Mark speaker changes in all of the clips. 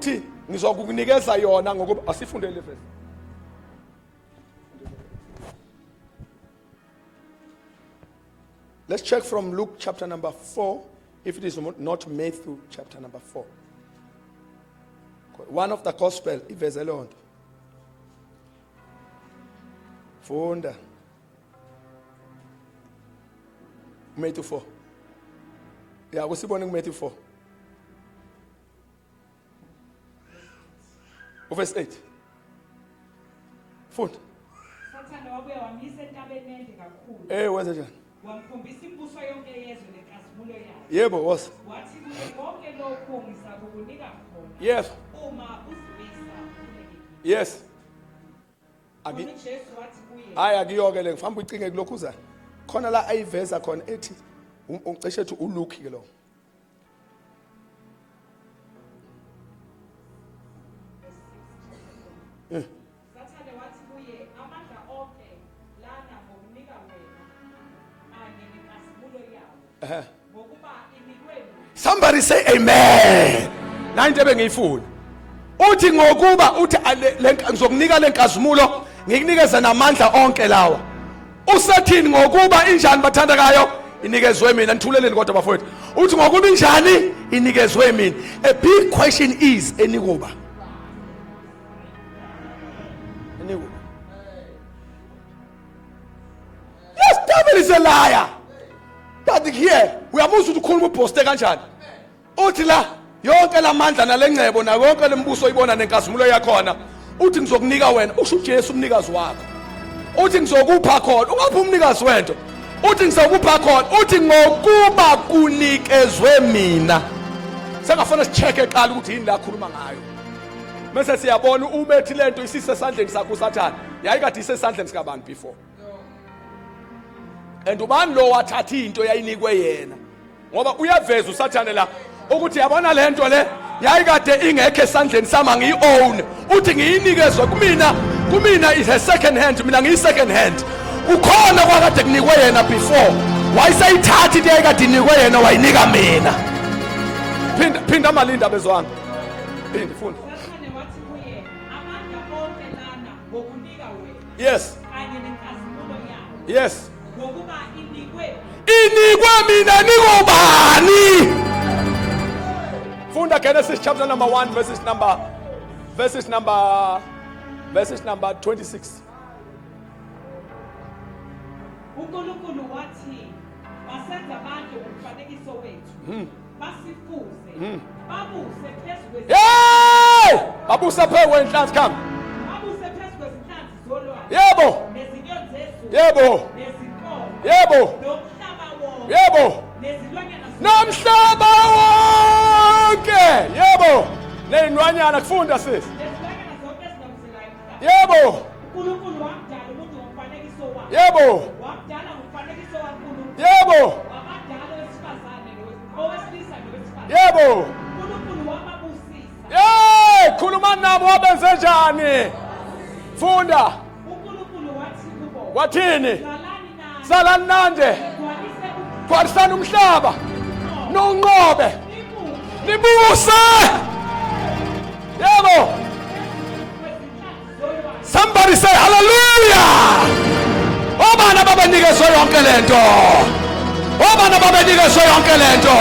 Speaker 1: Uthi ngizokunikeza yona ngokuba asifunde le verse. Let's check from Luke chapter number 4 if it is not Matthew chapter number 4. One of the gospel iveze leyo nto. Funda. Matthew 4. Ya kusibone ku Matthew 4. Uverse 8. Funda.
Speaker 2: Sathane wabuya wamyisa entabeni ende kakhulu.
Speaker 1: Eh wenze njani?
Speaker 2: Wamkhombisa imibuso yonke yezwe nenkazimulo yayo.
Speaker 1: Yebo, was.
Speaker 2: Wathi kuye konke lokhu ngizakukunika khona.
Speaker 1: Yes.
Speaker 2: Uma uzimisa ukhuleke.
Speaker 1: Yes. Aki
Speaker 2: Ujesu wathi kuye.
Speaker 1: Hayi akiyoke le ngifamba ucinge kulokhu Khona la ayiveza khona ethi ucishe ethi uLuke ke lo.
Speaker 2: Eh. Sathane wathi kuye amandla onke lana ngokunika wena kanye nenkazimulo yawo. Ngokuba inikwe mina.
Speaker 1: Somebody say amen. Nayi into ebengiyifuna. Uthi ngokuba uthi ngizokunika lenkazimulo ngikunikeze namandla onke lawa. Usethini ngokuba injani bathandekayo inikezwe mina nithuleleni kodwa bafowethu. Uthi ngokuba injani inikezwe mina. A big question is enikuba. Enikuba. Yes, devil is a liar. But here uyamuzwa ukuthi ukhuluma ubhoste kanjani. Uthi la yonke lamandla nalengcebo nayo yonke lembuso ibona nenkazimulo yakhona uthi ngizokunika wena usho uJesu umnikazi wakho uthi ngizokupha khona ungaphi umnikazi wento uthi ngizokupha khona uthi ngokuba kunikezwe mina sengafana sicheck eqala ukuthi yini la khuluma ngayo mase siyabona ubethi lento isisesandleni sakho usathane yayikade isesandleni sikabani before and ubani lo wathatha into yayinikwe yena ngoba uyaveza usathane la ukuthi yabona lento le yayikade ingekho esandleni sami angiyi-own uthi ngiyinikezwe kumina kumina is a second hand mina ngiyi-second hand kukhona kwakade kunikwe yena before wayeseyithatha into yayikade inikwe yena wayinika mina phinda phinda amalinda bezwanga phinda funda
Speaker 2: Sathane wathi kuye amandla onke lana ngokunika wena
Speaker 1: yes
Speaker 2: kanye nenkazimulo yawo
Speaker 1: yes
Speaker 2: ngokuba inikwe
Speaker 1: inikwe mina nikobani funda genesis chapter number 1 verses number verses number verses number 26
Speaker 2: uNkulunkulu wathi masenze abantu ngomfanekiso wethu hmm. basifuze hmm. babuse phezu
Speaker 1: kwezi hey babuse phezu kwenhlanzi come
Speaker 2: babuse phezu kwezinhlanzi zolwandle
Speaker 1: yebo
Speaker 2: nezinyoni zezulu
Speaker 1: yebo
Speaker 2: nezinkomo
Speaker 1: yebo
Speaker 2: nomhlaba wonke
Speaker 1: yebo
Speaker 2: nezilwanyana
Speaker 1: nomhlaba wonke yebo nezinwanyana kufunda sisi
Speaker 2: nezilwanyana zonke ezinabuzelayo emhlabeni
Speaker 1: yebo
Speaker 2: uNkulunkulu wamdala umuntu ngomfanekiso wakhe
Speaker 1: yebo
Speaker 2: wamdala ngomfanekiso kaNkulunkulu
Speaker 1: yebo
Speaker 2: wabadala owesifazane owesilisa nowesifazane
Speaker 1: yebo
Speaker 2: uNkulunkulu wababusisa
Speaker 1: hey khuluma nabo wabenze njani funda
Speaker 2: uNkulunkulu wathi kubo
Speaker 1: wathini
Speaker 2: zalani nani
Speaker 1: zalani nande
Speaker 2: gcwalise
Speaker 1: gcwalisani umhlaba nonqobe
Speaker 2: nibuse
Speaker 1: nibuse yebo Somebody say hallelujah. Obani ababenikezwe yonke lento? Obani ababenikezwe yonke lento?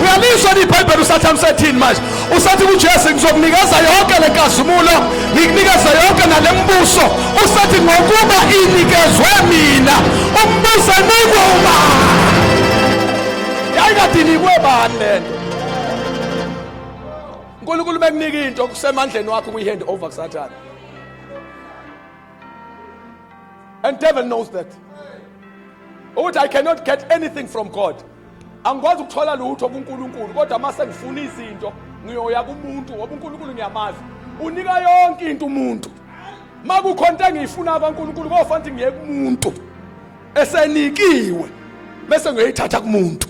Speaker 1: Uyalizwa iBhayibheli uSathane usethini manje? Usathi kuJesu ngizokunikeza yonke lenkazimulo, ngikunikeza yonke nalembuso. Usathi ngokuba inikezwe mina, umbuso nikwe ubani? Yayikade inikwe bani lento? uNkulunkulu bekunika into kusemandleni wakho kuyi-hand over kuSathane. And devil knows that. Ukuthi I cannot get anything from God. Angikwazi ukuthola lutho kuNkulunkulu kodwa mase ngifuna izinto ngiyoya kumuntu ngoba uNkulunkulu ngiyamazi. Unika yonke into umuntu. Makukho into engiyifuna kaNkulunkulu kofanele ngiye kumuntu esenikiwe bese ngiyoyithatha kumuntu.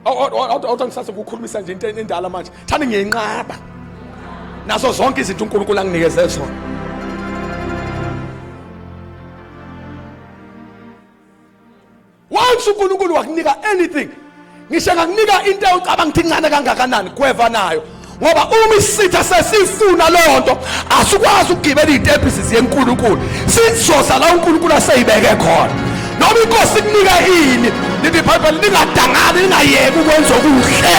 Speaker 1: Awuthi ngisase ukukhulumisa nje into endala manje. Thani ngiyenqaba. Nazo zonke izinto uNkulunkulu anginikeze zona. Once uNkulunkulu wakunika anything, ngisho engakunika into ocabanga ukuthi incane kangakanani, gweva nayo. Ngoba uma isitha sesifuna leyo nto, asikwazi ukugibela iy'tebhisi ziye kuNkulunkulu, sizoza la uNkulunkulu aseyibeke khona. Noma inkosi ikunika ini, lithi iBhayibheli, ningadangali, ningayeki ukwenza okuhle.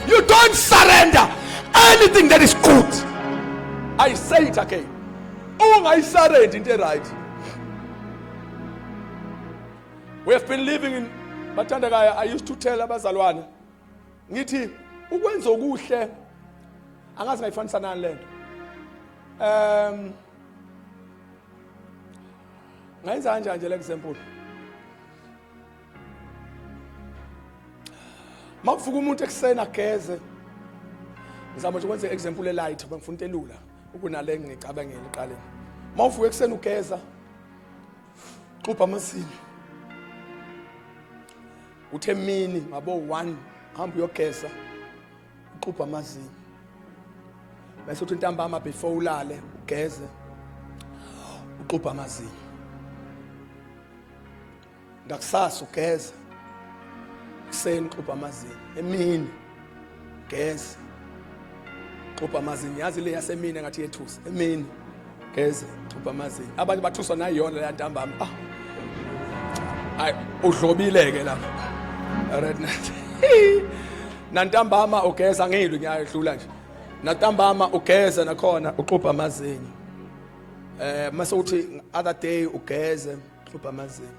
Speaker 1: You don't surrender anything that is good. I say it again, ungayisurrender into right. We have been living in, bathandekayo, I used to tell abazalwane, ngithi ukwenza okuhle, angazi ngayifanisa nani lento, ngayenza kanjani nje le example. Makuvuka umuntu ekuseni ageze, ngizama nje ukwenza example elight, bengifuna into elula ukunale ngicabangela eqaleni. Mawuvuka ekuseni ugeza, xubha amazinyo, uthe emini ngabo 1 hamba uyogeza, uxubha amazinyo, bese uthi ntambama before ulale ugeze, uxubha amazinyo, ngakusasa ugeze, kuseni xubha amazinyo, emini geze, xubha amazinyo. Yazi le yasemini engathi yethusa, emini geze, xubha amazinyo. Abanye bathuswa nayiyona leya ntambama. Ah, hayi, udlobile ke lapha. Right, nantambama ugeza, ngilwi ngiyadlula nje. Nantambama ugeza nakhona, uxubha amazinyo. Mase uthi other day ugeze, xubha amazinyo,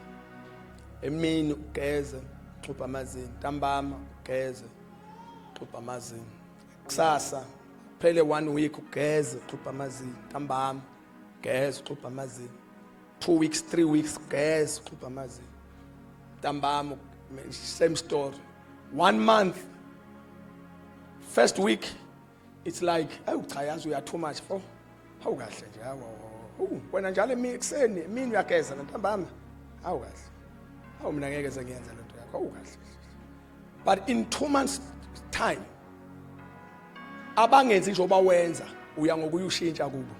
Speaker 1: emini ugeze, xubha amazinyo, ntambama ugeze, xubha amazinyo, kusasa phele one week ugeze, xubha amazinyo, ntambama geze, xubha amazinyo, 2 weeks, 3 weeks geze, xubha amazinyo, ntambama, same story. One month, first week it's like, awu cha, yazi uya too much for, hawu kahle nje, hawu, wena njalo emini, ekuseni, emini uyageza nantambama, hawu kahle, hawu mina ngeke sengiyenze lento yakho, hawu kahle. But in 2 months time, abangenzi njengoba wenza, uya ngokuyushintsha kubo.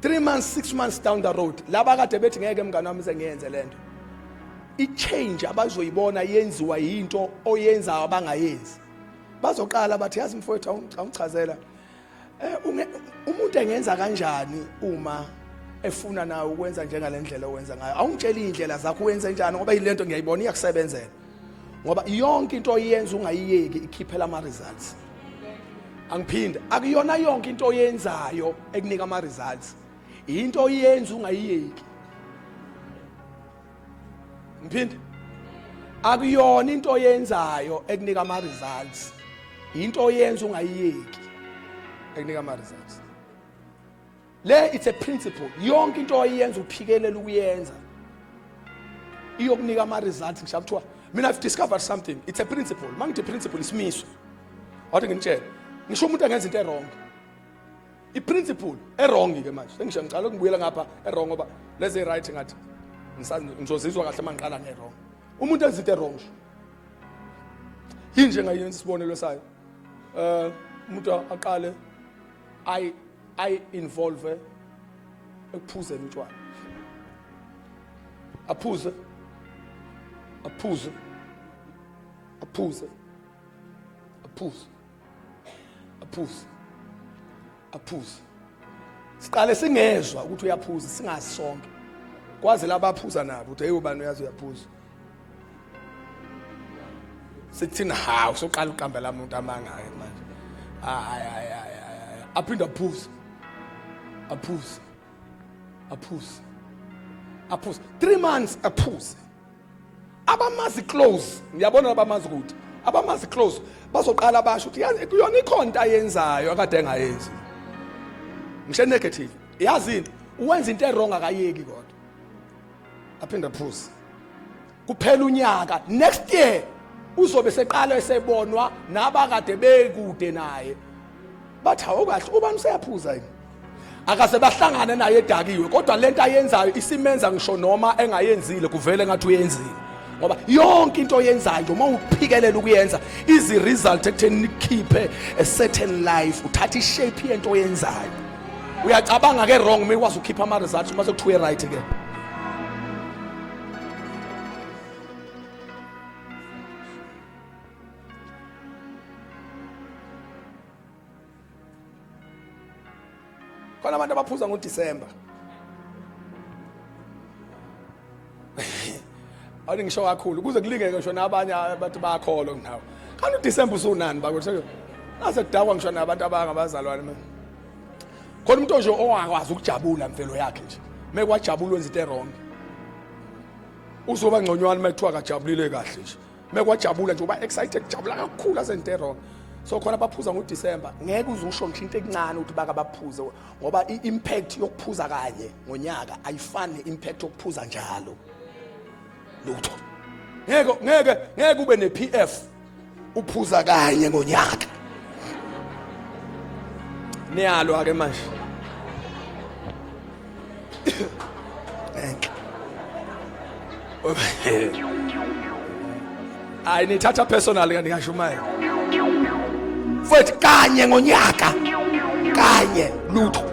Speaker 1: 3 months, 6 months down the road, laba kade bethi ngeke mngani wami sengiyenze lento, i-change abazoyibona yenziwa yinto oyenzayo abangayenzi. Bazoqala bathi, yazi mfowethu, awungichazela, umuntu engenza kanjani uma efuna nawe ukwenza njengalendlela owenza ngayo? Awungitsheli indlela zakho, wenze njani, ngoba yilento ngiyayibona iyakusebenzela. Ngoba yonke into oyenza ungayiyeki ikhiphela ama results. Angiphinde, akuyona yonke into oyenzayo ekunika ama results, into oyenza ungayiyeki. Ngiphinde, akuyona into oyenzayo ekunika ama results, into oyenza ungayiyeki ekunika ama results. Le it's a principle. Yonke into oyenza uphikelela ukuyenza iyokunika ama results. Ngisho kuthiwa mina I've discovered something, it's a principle. Mangithi principle, isimiso. Wathi nginitshele, ngisho umuntu angenza into ewrong, i-principle ewrong ke manje sengisho, ngicala ukubuyela ngapha ewrong, ngoba lezi right ngathi ngizozizwa kahle mangiqala nge-wrong. Umuntu enza into ewrong nje, yini nje ngayenza isibonelo sayo, umuntu aqale ayi involve ekuphuzeni utshwala, aphuze, aphuze, aphuze, aphuze, aphuze, aphuze. Siqale singezwa ukuthi uyaphuza, singazi sonke, kwaze labaphuza nabo ukuthi hey, ubani uyazi uyaphuza. Sithina hawu, soqala uqambela umuntu amanga ke manje. Hayi, hayi, hayi, hayi. Aphinde aphuze, aphuze, aphuze, aphuze, 3 months aphuze. Abamazi close, ngiyabona abamazi ukuthi abamazi close bazoqala basho ukuthi yazi kuyona ikhona into ayenzayo akade engayenzi. Ngisho negative, yazi uwenza into ewrong, akayeki, kodwa aphinde aphuze. Kuphela unyaka, next year uzobe seqala esebonwa nabakade bekude naye, bathi hawu kahle, ubani useyaphuza yini? Akaze bahlangane naye edakiwe, kodwa lento ayenzayo isimenza ngisho noma engayenzile kuvele ngathi uyenzile. Ngoba yonke into oyenzayo uma uphikelela ukuyenza izi result ekutheni nikhiphe a certain life, uthatha ishape yento oyenzayo. Uyacabanga ke wrong uma ikwazi ukukhipha ama results, uma sekuthiwe right ke. Khona abantu abaphuza ngoDecember. Awuni ngisho kakhulu kuze kulingeke ngisho nabanye abantu bayakholwa kunawe. Kanti uDecember usunani bakwethu? Nase kudakwa ngisho nabantu abangabazalwane manje. Khona umuntu nje ongakwazi ukujabula mvelo yakhe nje. Mekwajabula wenza into wrong. Uzoba ngconywana uma kuthiwa akajabulile kahle nje. Mekwajabula nje uba excited jabula kakhulu azenze into wrong. So khona baphuza ngoDecember ngeke uze usho ngisho into encane ukuthi baka baphuze ngoba i-impact yokuphuza kanye ngonyaka ayifani ne-impact yokuphuza njalo. Lutho. Ngeke ngeke ngeke ube ne-PF uphuza kanye ngonyaka. Niyalwa ke manje. Thank you. Hayi nithatha personal kanti ngishumayela. Mfethu kanye ngonyaka. Kanye lutho.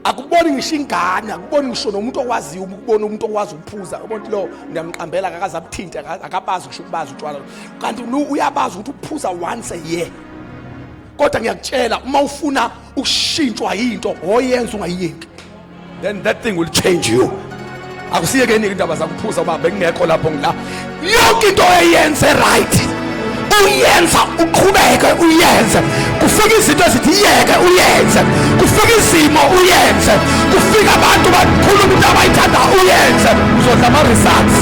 Speaker 1: Akuboni ngisho ingane, akuboni ngisho nomuntu okwaziyo ukubona umuntu okwazi ukuphuza. Ubona lo ngiyamqambela akakaze abuthinte, akabazi ngisho ukubazi utshwala. Kanti uyabazi ukuthi uphuza once a year. Kodwa ngiyakutshela uma ufuna ukushintshwa yinto oyenza ungayiyeki. Then that thing will change you. Akusiyekeni indaba zakuphuza uba bengingekho lapho ngila. Yonke into oyenze right. Uyenza uqhubeke uyenze. Kufika izinto ezithi yeke uyenze. Kufika izimo uyenze. Kufika abantu bakhuluma into abayithanda uyenze. Uzodla ama results.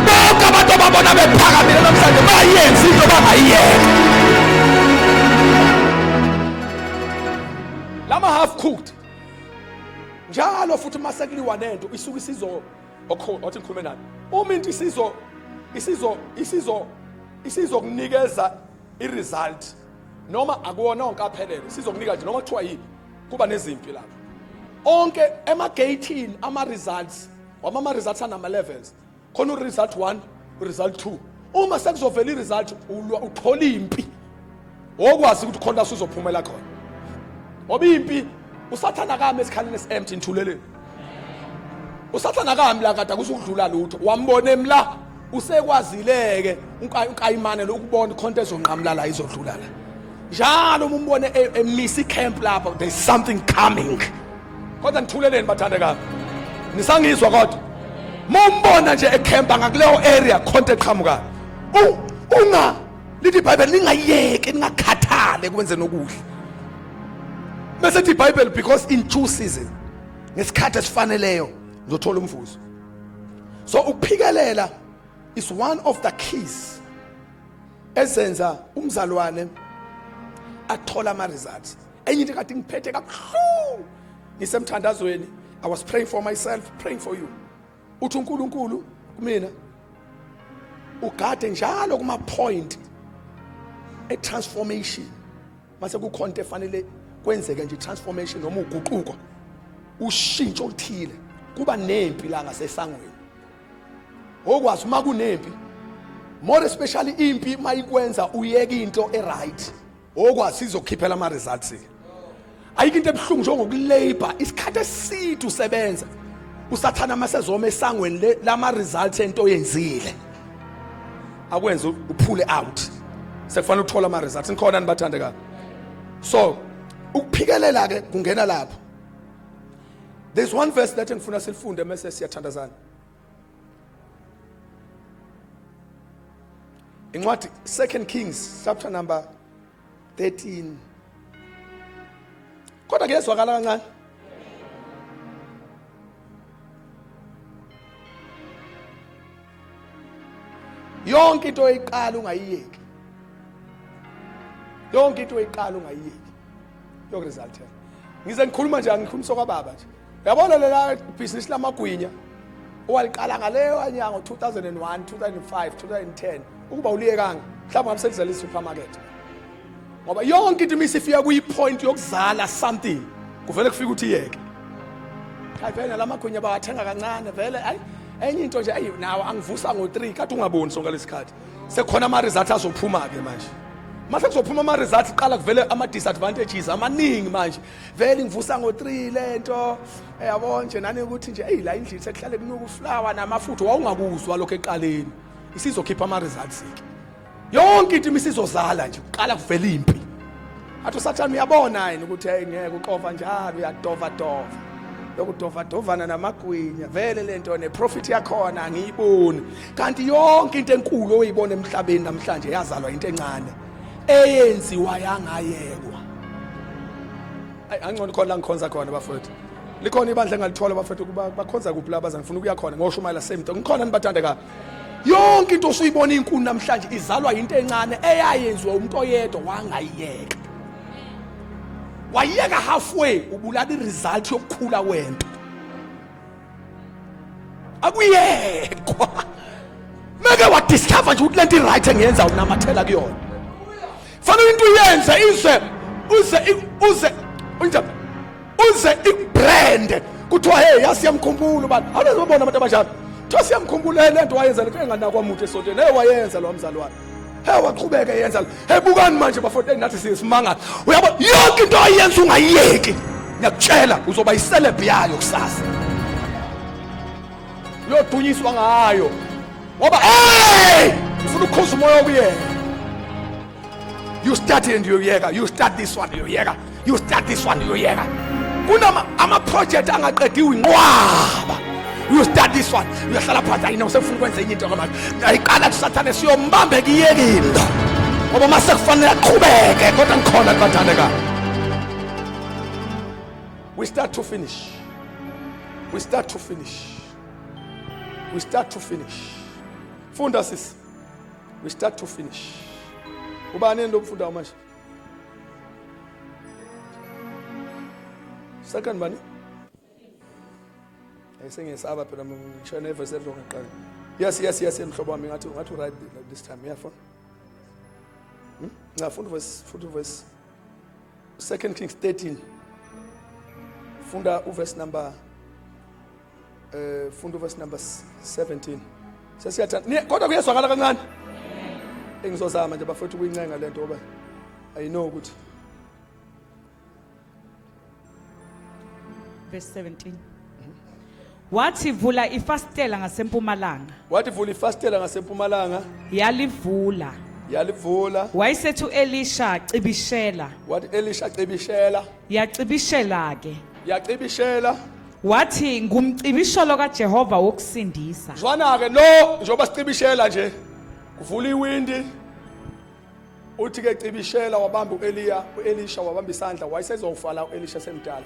Speaker 1: Bonke abantu ababona bephakamile namhlanje bayenze into bangayiyeka. Lama half cooked njalo futhi uma sekuliwa nento isuke isizo othi ngikhulume nani uma into isizo isizo isizo isizokunikeza i-result noma akuwona onke aphelele sizokunika nje noma kuthiwa yini kuba nezimpi lapho onke emageyithini ama-results wama ama-results anama-levels khona u-result 1 u-result 2 uma sekuzovela i-result ulwa uthola impi wokwazi ukuthi khona usuzophumela khona ngoba impi usathana kami esikhaleni esi-empty nithuleleni usathana kami la kade akuzukudlula lutho wambona emla usekwazileke unkayimane lokubona khonto ezonqamula la izodlula la njalo uma umbone e, emisa icamp lapha there's something coming kodwa nithuleleni bathandekayo nisangizwa kodwa mumbona nje ekhempa ngakuleyo area khonto eqhamukayo unga lithi iBhayibheli ningayeki ningakhathale kwenzeni okuhle bese lithi iBhayibheli because in due season ngesikhathi esifaneleyo ngizothola umvuzo so ukuphikelela is one of the keys ezenza umzalwane athola ama results enye into kade ngiphethe kabuhlungu ngisemthandazweni i was praying for myself praying for you uthi uNkulunkulu kumina ugade njalo kuma point e transformation mase kukhona into efanele kwenzeke nje transformation noma uguquko ushintsho oluthile kuba nempi la ngasesangweni okwazi uma kunempi more especially impi mayikwenza uyeke into e right okwazi izokhiphela ama results ke ayikho into ebuhlungu njengokulabor isikhathi eside usebenza usathana masezoma esangweni lama results ento oyenzile akwenze uphule out sekufanele uthole ama results nikhona nibathandekayo so ukuphikelela ke kungena lapho there's one verse that engifuna silifunde mase siyathandazana incwadi second kings chapter number 13 kodwa kuyezwakala kancane yonke into oyiqala ungayiyeki yonke into oyiqala ungayiyeki yokuresultela ngize ngikhuluma nje angikhulumisa kwababa nje uyabona lela bhizinisi lamagwinya owaliqala ngaleyo nyanga ngo-2001 2005 2010 ukuba uliyekanga mhlawumbe ngabe selizala i-supermarket ngoba yonke into imisifika kuyi-point yokuzala something kuvele kufika ukuthi iyeke hayi vele nalamagunya bawathenga kancane vele ayi enye into nje ayi nawo angivusa ngo-3 kade ungaboni sonke lesikhathi sekukhona ama-results azophuma-ke manje mase kuzophuma ama-results qala kuvele ama-disadvantages amaningi manje vele ngivusa ngo-3 lento yabo nje nani ukuthi nje eyi la endlini sekuhlale kunuka uflawa namafutha wawungakuzwa lokho ekuqaleni isizokhipha ama-results-ke yonke into imisizozala nje kuqala kuvela impi Athi uSathane uyabona yini ukuthi hey ngeke uxova njalo uyadova dova. Lokudova dovana namagwinya vele lento neprofit yakhona angiyiboni. Kanti yonke into enkulu oyibona emhlabeni namhlanje yazalwa into encane eyenziwa yangayekwa. Ayi angcono khona la ngikhonza khona bafowethu. Likhona ibandla engalithola bafethu kuba bakhonza kuphi laba ngifuna ukuya khona ngoshumayela same thing. Ngikhona nibathandeka. Yonke into osuyibona inkulu namhlanje izalwa into encane eyayenziwa umuntu oyedwa wangayiyeka. Wayeka halfway ubulala iresult yokukhula kwento. Akuyekwa. Meke wa discover nje ukuthi lento i right engiyenza unamathela kuyona. Fanele into uyenze ize uze uze unjani uze ikubrand kuthiwa hey yazi siyamkhumbula ubani awunazobona abantu abanjalo kuthiwa siyamkhumbula le nto wayenza le nto enganakwa muntu esontweni hey wayenza lo mzalwane hey waqhubeka eyenza hey bukani manje bafowethu nathi sisimangala uyabo yonke into ayenza ungayiyeki ngiyakutshela uzoba iceleb yayo kusasa uyodunyiswa ngayo ngoba hey ufuna ukukhuza umoya wokuyeka You start and you yeka. You start this one you yeka. You start this one you yeka. Kunama ama project angaqediwe inqwaba. You start this one. Uyahlala phansi ayina usefuna ukwenza enye into manje. Ayiqala kusathane siyombambe kuyeke into. Ngoba mase kufanele aqhubeke kodwa ngikhona kubathandeka. We start to finish. We start to finish. We start to finish. Funda sisi. We start to finish. Ubani lo mfundayo manje? Second bani? Ayisengiyesaba phela ngisho neverse edlo ngaqala. Yes yes yes mhlobo wami ngathi ngathi right this time uyafona. Hmm? Ngafunda verse futhi verse Second Kings 13. Funda uverse number eh funda uverse number 17 sesiyathanda kodwa kuyezwakala kancane engizozama nje bafowethu ukuyincenga lento ngoba i know ukuthi
Speaker 2: verse 17 wathi vula ifasitela ngasempumalanga
Speaker 1: wathi vula ifasitela ngasempumalanga
Speaker 2: yalivula
Speaker 1: yalivula
Speaker 2: wayesethi uElisha cibishela
Speaker 1: wathi Elisha cibishela
Speaker 2: yacibishela ke
Speaker 1: yacibishela
Speaker 2: Wathi ngumcibisholo kaJehova wokusindisa.
Speaker 1: Zwana-ke lo njengoba sicibishela nje kuvula iwindi uthi ke cibishela wabamba uEliya uElisha wabamba isandla wayesezofala uElisha semdala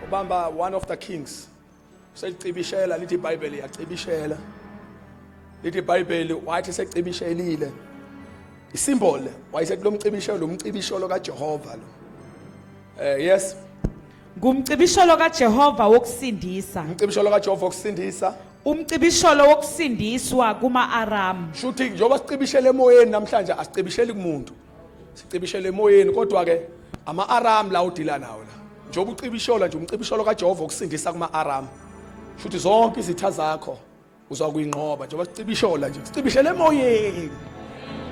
Speaker 1: ubamba one of the kings selicibishela lithi iBhayibheli yacibishela lithi iBhayibheli wathi secibishelile isimbol wayesethi lo mcibishelo umcibisholo kaJehova lo eh yes
Speaker 2: Ngumcibisholo kaJehova wokusindisa.
Speaker 1: Umcibisholo kaJehova wokusindisa.
Speaker 2: Umcibisholo wokusindiswa kuma-Aramu.
Speaker 1: Shuthi njengoba sicibishele emoyeni namhlanje asicibisheli kumuntu. Sicibishele emoyeni kodwa ke ama-Aramu la udila nawo la. Njengoba ucibishola nje umcibisholo kaJehova wokusindisa kuma-Aramu. Shuthi zonke izitha zakho uzakuyinqoba njengoba sicibishola nje sicibishele emoyeni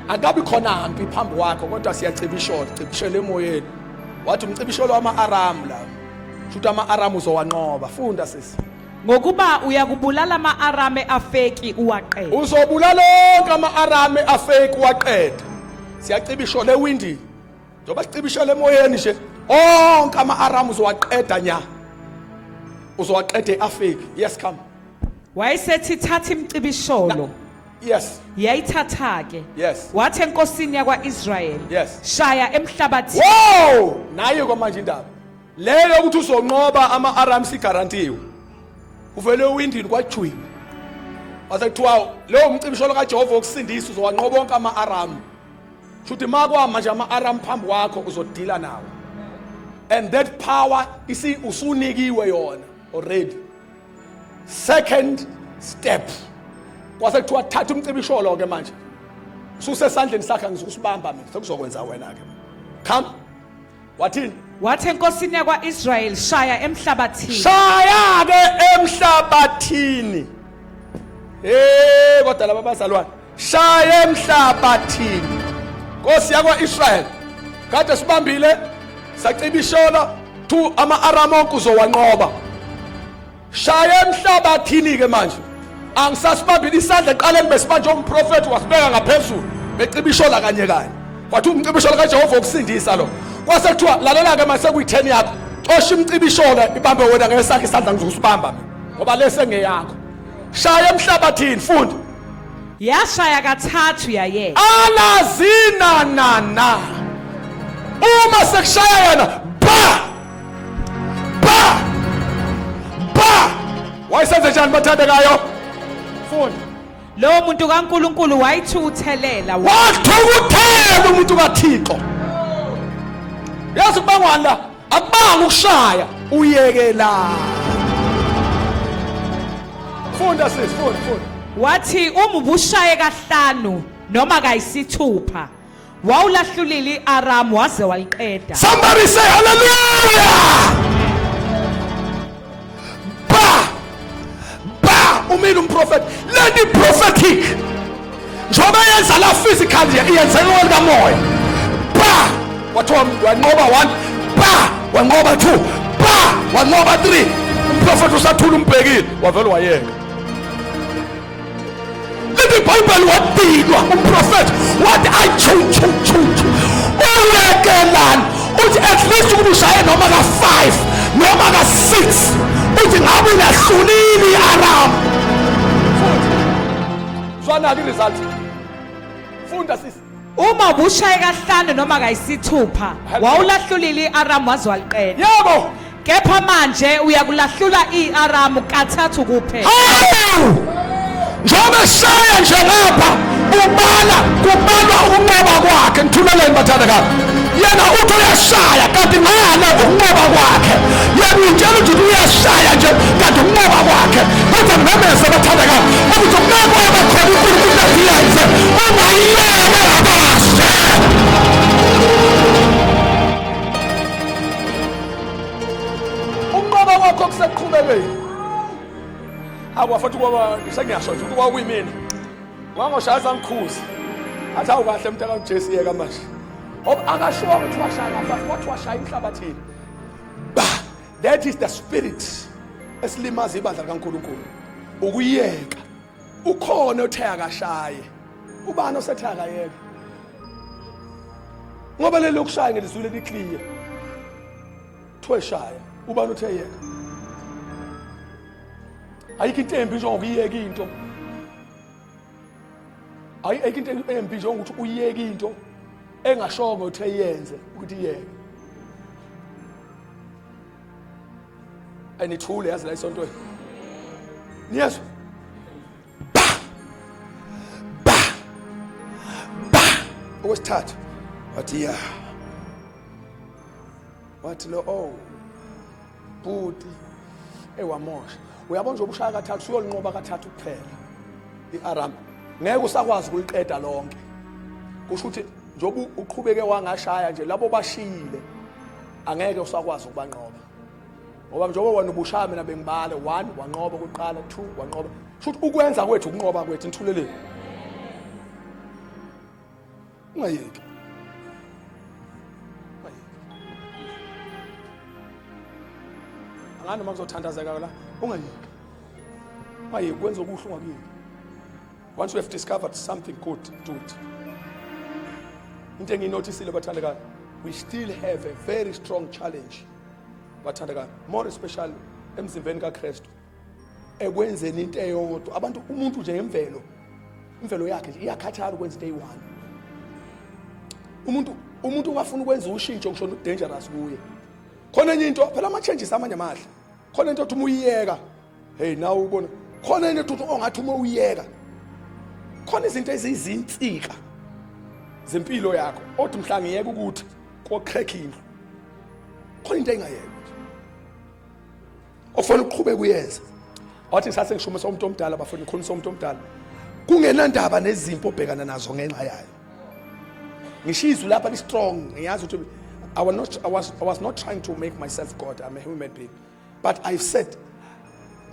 Speaker 1: akabi khona mpi phambi kwakho kodwa siyacibishola cibishele emoyeni wathi umcibisholo wama-aramu la shuthi ama-aramu uzowanqoba funda sisi
Speaker 2: ngokuba uyakubulala ama-arame afeki uwaqede
Speaker 1: uzobulala onke ama-arame afeki uwaqede siyacibishola ewindini njengoba sicibishela emoyeni nje onke ama-aramu uzowaqeda nya uzowaqeda e-afeki yes come
Speaker 2: Wayesethi thatha imicibisholo.
Speaker 1: Yes.
Speaker 2: Yayithatha ke.
Speaker 1: Yes.
Speaker 2: Wathi enkosini yakwaIsrael.
Speaker 1: Yes.
Speaker 2: Shaya emhlabathini.
Speaker 1: Wow! Nayo kwamanje indaba. Leyo ukuthi uzonqoba ama-Aram sigarantiwe. Uvele ewindini kwajwiwa. Wase kuthiwa lowo mcibisholo kaJehova wokusindisa uzowanqoba wonke ama-Aram. Shuthi makwama nje ama-Aram phambi kwakho uzodila nawo. And that power isi usunikiwe yona already. Second step. Kwase kuthiwa thatha umcibisholo ke manje. Ususesandleni sakhe ngizokusibamba mina sekuzokwenza wena ke. Come. Wathini?
Speaker 2: Wathi enkosini yakwa-Israyeli shaya emhlabathini.
Speaker 1: Shaya ke emhlabathini. Hey kodwa laba bazalwane shaya emhlabathini. Nkosi yakwa-Israyeli kade sibambile sacibishola tu ama-Aramu onke uzowanqoba. Shaya emhlabathini ke manje. Angisasibambile isandla eqaleni besibanje umprofethi wasibeka ngaphezulu becibishola kanye kanye. Wathi umcibisholo kaJehova ukusindisa lo. Kwase kuthiwa lalela-ke mase kuyi-10 yakho, cosha imcibisholo ibambe wena ngesakhe isandla, ngizosibamba mina ngoba lese ngeyakho. Shaya emhlabathini, funda.
Speaker 2: Yashaya kathathu yayeka.
Speaker 1: Alazina na na. Uma sekushaya yena ba ba ba, wayesenze njani bathandekayo? Funda.
Speaker 2: Lowo muntu kaNkulunkulu wayithukuthelela.
Speaker 1: Wathukuthela umuntu kaThixo. Yazi kubangwani la? Akubanga ukushaya, uyekela. Funda sis, funda, funda.
Speaker 2: Wathi uma ubushaye kahlanu noma kayisithupha wawulahlulile iAram waze waliqeda.
Speaker 1: Somebody say hallelujah. Ba ba, umile umprofeti. Lento prophetic. Njengoba yenza la physical nje, iyenzeka likamoya. Ba wathiwa wanqoba 1, ba wanqoba 2, ba wanqoba 3. Umprofeti usathula umbhekile, wavele wayeka. Lithi iBhayibheli wadinwa umprofeti, wathi ayi chu chu chu chu, uyekelani? Uthi at least ukuba ushaye noma ka-5 noma ka-6, uthi ngabe uyahlulile i-Aram. Zwana-ke i-result. Funda sisi.
Speaker 2: Uma ubushaye kahlanu noma kayisithupha wawulahlulile iAram waze waliqeda.
Speaker 1: Yebo.
Speaker 2: Kepha manje uyakulahlula iAram kathathu kuphela.
Speaker 1: Hawu! Njengoba eshaya nje ngapha ubala kubalwa ukunqoba kwakhe. Ngithuleleni bathandekayo. Yena uthi uyashaya kanti ngale ukunqoba kwakhe. Yena uyitshela ukuthi uyashaya nje kanti ukunqoba kwakhe. Kodwa ngimemeze bathandekayo ukuthi ukunqoba khona uNkulunkulu ayenze ungayiyeke abashe. Ukunqoba kwakho kuseqhubekeni. Akwafuthi kwaba sengiyasho nje ukuthi kwakuyimina. Wangoshaya sangikhuza. Athi awu kahle mntaka uJesu, yeka manje. Ngoba akasho ukuthi washaya kafa, wathi washaya emhlabathini. Ba, that is the spirit esilimaza ibandla likaNkulunkulu. Ukuyeka. Ukhona othe akashaye. Ubani osethe akayeke? Ngoba leli lokushaya ngelizwi liclear. Kuthiwe shaya, ubani uthe yeka? Ayikho into embi njengokuyeka into. Ayikho into embi njengokuthi uyeke into engashongo uthe yenze ukuthi iyeke. Ayinithule yazi la esontweni. Niyezwa? Ba! Ba! Ba! Okwesithathu wathi ya. Wathi lo, oh bhuti ewamosha. Uyabona nje ubushaya kathathu uyolinqoba kathathu kuphela iAram, ngeke usakwazi ukuliqeda lonke. Kusho ukuthi njengoba uqhubeke wangashaya nje labo bashiyile angeke usakwazi ukubanqoba, ngoba njengoba wena ubushaya mina bengibale 1 wanqoba kuqala, 2 wanqoba. Kusho ukuthi ukwenza kwethu ukunqoba kwethu. Nithuleleni, ungayeki. Angani noma kuzothandazeka la, ungayeki, ungayeki kwenza okuhle, ungakuyeki. Once you have discovered something good, do it. Into engiyinothisile bathandekayo, we still have a very strong challenge bathandekayo, more especially emzimbeni kaKristu, ekwenzeni into eyodwa. Abantu, umuntu nje ngemvelo, imvelo yakhe nje iyakhathala ukwenza into eyi-one. Umuntu wafuna ukwenza ushintsho, ngisho dangerous kuye. Khona enye into phela, ama-changes amanye amahle. Khona into othi uma uyiyeka, hey, nawe ubona khona into othi ongathi uma uyiyeka, khona izinto eziyizinsika zempilo yakho othi mhla ngiyeka ukuthi koqhekha indlu. Khona into engayeka nje ofanele uqhubeke uyenze. Wathi ngisase ngishumisa umuntu omdala, bafuna ngikhulumisa umuntu omdala kungenandaba nezimpi obhekana nazo ngenxa yayo. Ngisho izwi lapha li strong, ngiyazi ukuthi I was not trying to make myself God, I'm a human being, but I've said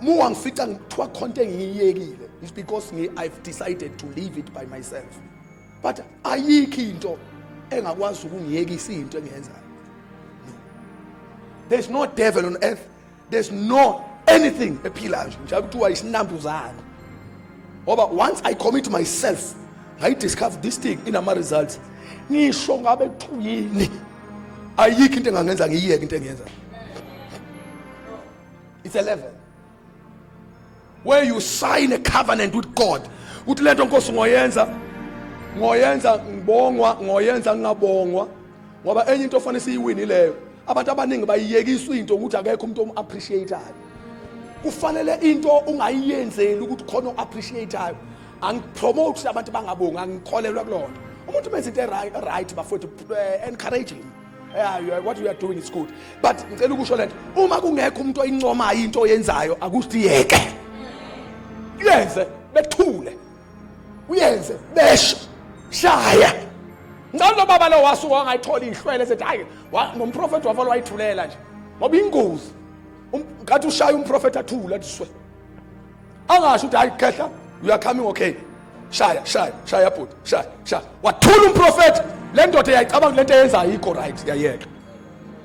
Speaker 1: muwa ngifica ngithiwa khonto engiyiyekile, it's because I've decided to leave it by myself. But ayikho into engakwazi ukungiyekisa into engiyenzayo. No, there's no devil on earth, there's no anything ephilayo nje njengoba kuthiwa isinambuzane, ngoba once I commit myself, ngayidiscover this thing inama results, ngisho ngabe kuthiwa yini. Ayikho into engangenza ngiyiyeke into engiyenzayo. It's a level where you sign a covenant with God. Uthi lento Nkosi ngoyenza ngoyenza ngibongwa ngoyenza ngingabongwa ngoba enye into ofanele siyiwini leyo. Abantu abaningi bayiyekiswa into ukuthi akekho umuntu om-appreciate-ayo. Kufanele into ungayiyenzeli ukuthi khona o-appreciate-ayo. Angipromote abantu bangabongi, angikholelwa kulona. Umuntu menza into right bafowethu, encourage him. Yeah, you are, what you are doing is good. But ngicela ukusho lento, uma kungekho umuntu oyincomayo into oyenzayo, akuthi yeke. Yenze bethule. Uyenze besho. Shaya. Ngicela lo baba lo wasuka wangayithola ihlwele esethi hayi nomprofeti wafala wayithulela nje. Ngoba ingozi. Ngathi ushaya umprofeti athule athi swe. Angasho ukuthi hayi khehla you are coming okay. Shaya shaya shaya bhuti shaya shaya. Wathula umprofeti le ndoda yayicabanga lento eyenzayo ayikho right yayeka.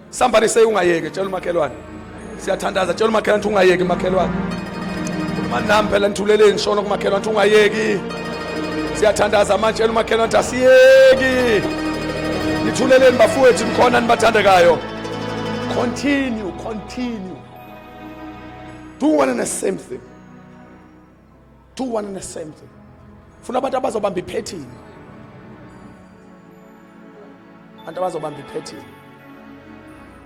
Speaker 1: Somebody say ungayeki, tshela umakhelwane. Siyathandaza, tshela umakhelwane ukuthi ungayeki makhelwane. Khuluma nami phela nithuleleni shono kumakhelwane ukuthi ungayeki. Siyathandaza manje, tshela umakhelwane ukuthi asiyeki. Nithuleleni bafowethu nikhona nibathandekayo. Continue, continue. Do one and the same thing. Do one and the same thing. Funa abantu abazobamba iphethini. Abantu abazobamba iphethini.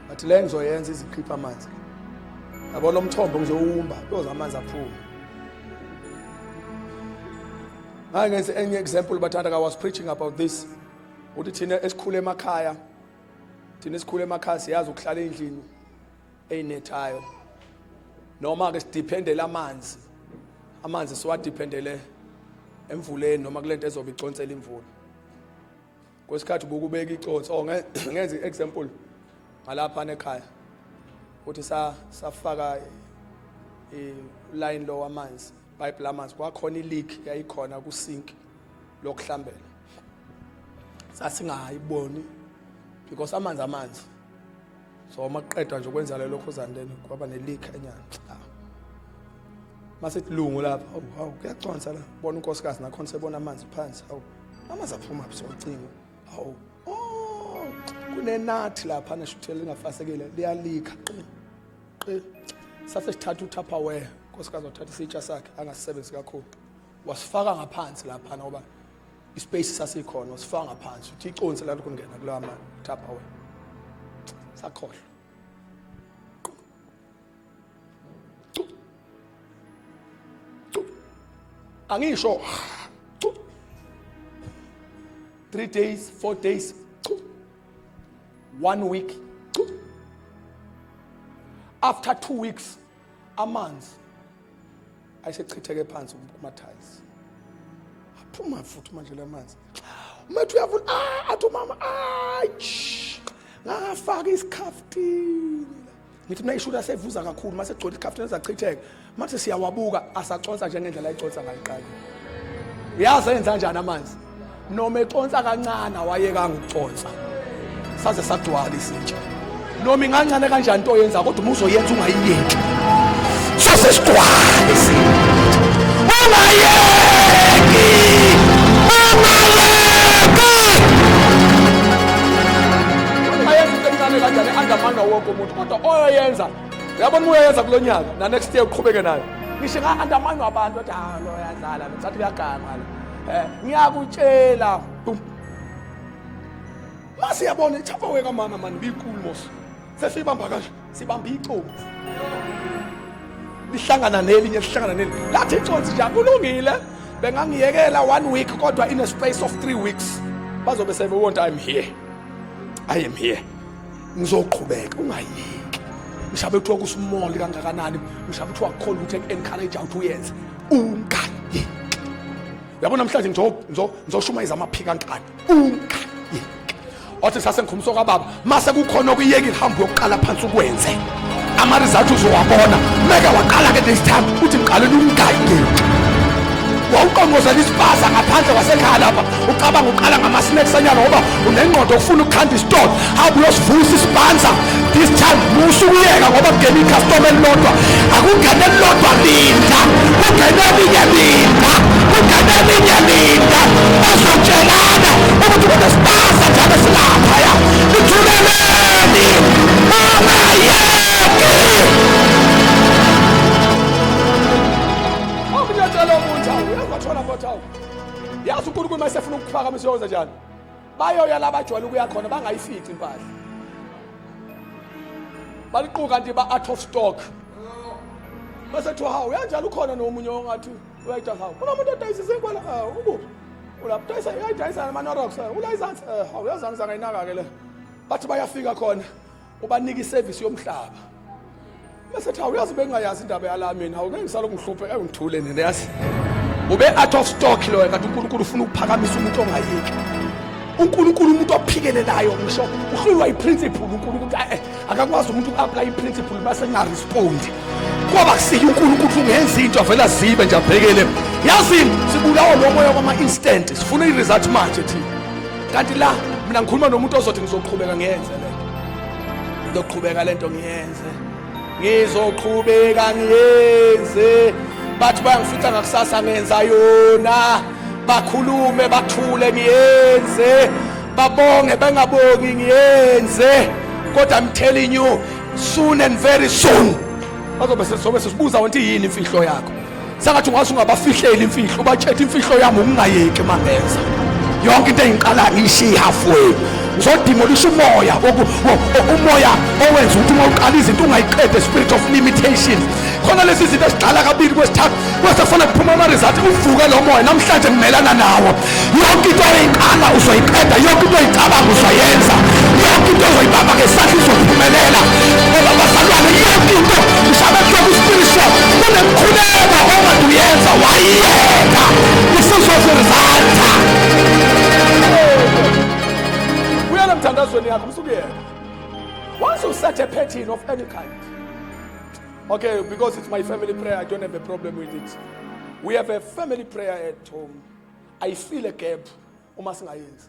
Speaker 1: Bathi le ngizoyenza izikhipha amanzi. Yabo lo mthombo ngizowumba, kuyoza amanzi aphume. Ngake ngenze enye example bathanda, I was preaching about this. Uthi thina esikhule emakhaya, thina esikhule emakhaya siyazi ukuhlala endlini eyinethayo noma ke sidependele amanzi, amanzi siwadependele emvuleni noma kulento ezobe iconsela imvula. Kwesikhathi ubukubeka iconsi, oh ngenze example ngalapha ekhaya uthi safaka i-line lo wamanzi, pipe lamanzi, kwakhona i-leak yayikhona ku-sink lokuhlambela, sasingayiboni because amanzi amanzi. So uma kuqedwa nje ukwenza lelo khuzane leni kwaba ne-leak enyana. Ah. Masithi lungu lapha, awu hawu kuyaconsa la, bona unkosikazi nakhona sebona amanzi phansi, hawu amanzi aphuma phi socingo, hawu oh kunenathi lapha neshuthela lingafasekile liyalikha qi qi. Sase sithatha uTupperware, unkosikazi wathatha isitsha sakhe angasisebenzisi kakhulu, wasifaka ngaphansi lapha ngoba ispace sasikhona, wasifaka ngaphansi uthi iconsi la kungena kulawa ma Tupperware. Sakhohlwa. Angisho 3 days, 4 days, 1 week. After 2 weeks amanzi ayesechitheke phansi kuma-tiles, aphuma futhi manje lamanzi. Umethu uyavula, ah, athi umama ay ngafaka isikhaftini. Ngithi mina ishula sevuza kakhulu mase gcwele isikhaftini ezachitheka. Mase siyawabuka asaconsa njengendlela ayiconsa ngayiqala. Uyazi enza kanjani amanzi? Noma econsa kancane awayekanga ukuconsa, saze sagcwala isitsha. Noma ingancane kanjani into oyenza, kodwa uma uzoyenza ungayiyeki, soze sigcwale isitsha. Ungayeki, ungayeki. Ayenza into encane kanjani andamanga wonke umuntu, kodwa oyoyenza uyabona uma uyoyenza kulo nyaka na next year uqhubeke nayo. Ngisho nga-andamanywa abantu athi ah lo uyadlala lo, sathi uyaganga lo. Ngiyakutshela masiyabona iTupperware kamama mani biyinkulu mos, sesiyibamba kanje, sibamba iconsi lihlangana nelinye lihlangana nelinye, lathi iconsi nje akulungile bengangiyekela 1 week, kodwa in a space of 3 weeks bazobe sebewon't. I'm here, I am here, ngizoqhubeka. Ungayeki mhlawumbe kuthiwa kusmall kangakanani, mhlawumbe kuthiwa kukhona ukuthi encourage ukuthi uyenze, ungayeki. Uyabona namhlanje ngizoshumayeza amaphikankani. Ungayeki. Wathi sasengikhumso kababa, mase kukhona okuyekile hamba uyoqala phansi ukwenze, ama-result uzowabona. Meke waqala ke this time uthi ngiqalele ungayeki. Wawuqongqozela isipaza ngaphandle kwasekhaya lapha, ucabanga uqala ngama-snacks anyana ngoba unengqondo okufuna ukukhanda isitolo, hamba uyosivusa isipanza. This time musa ukuyeka ngoba kungena icustomer elilodwa, akungene elilodwa, linda kungene elinye, linda kungene elinye, linda bazotshelana ukuthi kunesipaza njalo silaphaya. Lithuleleni. Uyokuphakamisa uyokwenza njani? Bayoya la bajwayele ukuya khona bangayifici impahla. Baliquka kanti ba out of stock. Bese kuthiwa hawu uyanjalo ukhona nomunye ongathi uyayidayisa hawu. Kunomuntu odayisa izinkwa la ukuphi? Ulapho udayisa uyayidayisa nama-Norox ula izansi hawu uyazange zangayinaka-ke le. Bathi bayafika khona ubanika iservice yomhlaba. Bese ethi awuyazi bengingayazi indaba yala mina awuke ngisalokhu ngihluphe engithule nina yazi. Ube out of stock loyo kanti uNkulunkulu ufuna ukuphakamisa umuntu ongayeki. uNkulunkulu umuntu ophikelelayo ngisho uhlulwa iprinciple uNkulunkulu eh, akakwazi umuntu uku-apply iprinciple bese engarespondi kwaba kusiye uNkulunkulu ungenza into avela zibe nje abhekele yazini sibulawa lo moya kwama-instant sifuna i-result manje thina kanti la mina ngikhuluma nomuntu ozothi ngizoqhubeka ngiyenze le ngizoqhubeka lento ngiyenze ngizoqhubeka ngiyenze bathi bayangifica ngakusasa ngenza yona bakhulume bathule ngiyenze babonge bengabongi ngiyenze kodwa I'm telling you soon and very soon bazobe sesobe sesibuza wena yini imfihlo yakho Sengathi ungase ungabafihleli imfihlo, ubatshele imfihlo yami ukungayeki mangenza. Yonke into engiqala ngiyishiye halfway. Ngizodimolisha umoya umoya owenza ukuthi uma uqala izinto ungayiqede spirit of limitation. Khona lezi zinto esiqala kabili kwesithathu kwese kufanele kuphuma ama result uvuke lo moya namhlanje ngimelana nawo. Yonke into oyiqala uzoyiqeda, yonke into oyicabanga uzoyenza. Yonke into ozoyibamba ngesandla izophumelela. Ngoba bazalwane yonke into ngisho bekuthiwa ku-spiritual kunemkhuleko okade uyenza wayiyeka usuzozirizatha. Buyela emthandazweni yakho usukuyeka. Once you set a pattern of any kind. Okay, because it's my family prayer, I don't have a problem with it. We have a family prayer at home. I feel a gap uma singayenzi.